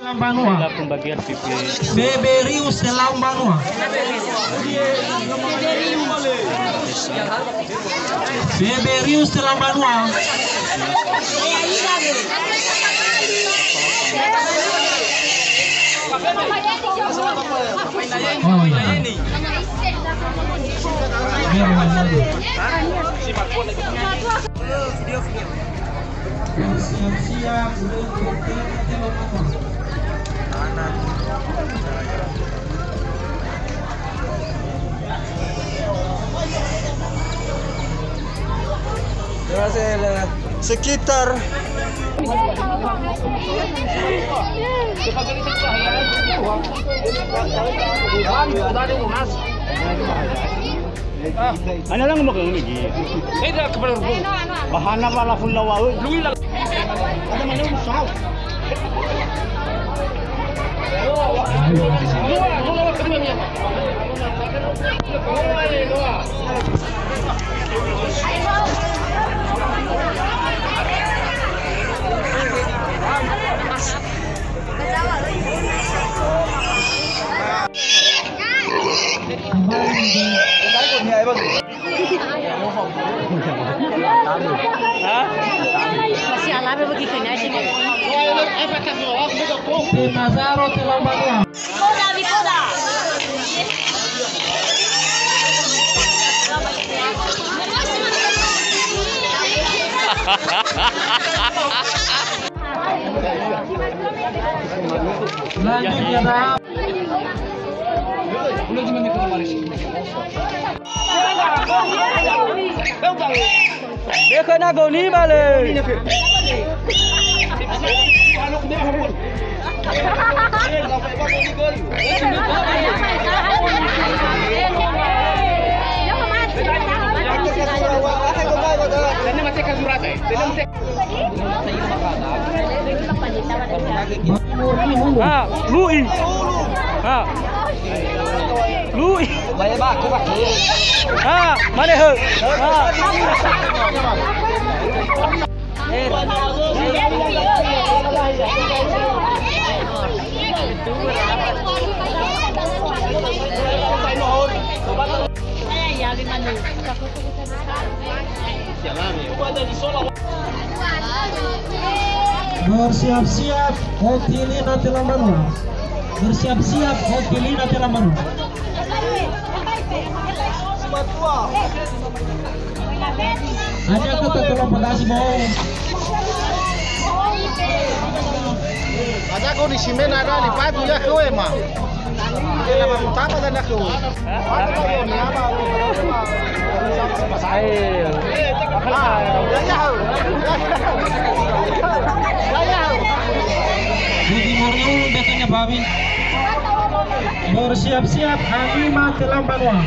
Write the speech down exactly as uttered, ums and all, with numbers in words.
Telau Mbanua. Pembagian P P. Beberius Telau Mbanua. Beberius Telau Mbanua. Oh, iya. Biar, biar, biar. Siap-siap untuk sekitar Ana lang magang lagi. Bahana wala fun lawa. Ada mana usah. Masih alami begitu nya sih. Di Nazaro Telau Mbanua. Koda, di koda. Lanjut ya, Bang. Dia kena goni balik. Ha, lu'i. Ha. Lu'i. Ha, mane he. Ha. Bersiap-siap, Otilina Telau Mbanua. Bersiap-siap, Otilina Telau Mbanua. Ada kata tolong pagasi, Bo. Ada kau di simen ada di padu ya, kowe, ma. Jadi, Moriun, biasanya Bawi. Bersiap-siap, Halimah Telau Mbanua.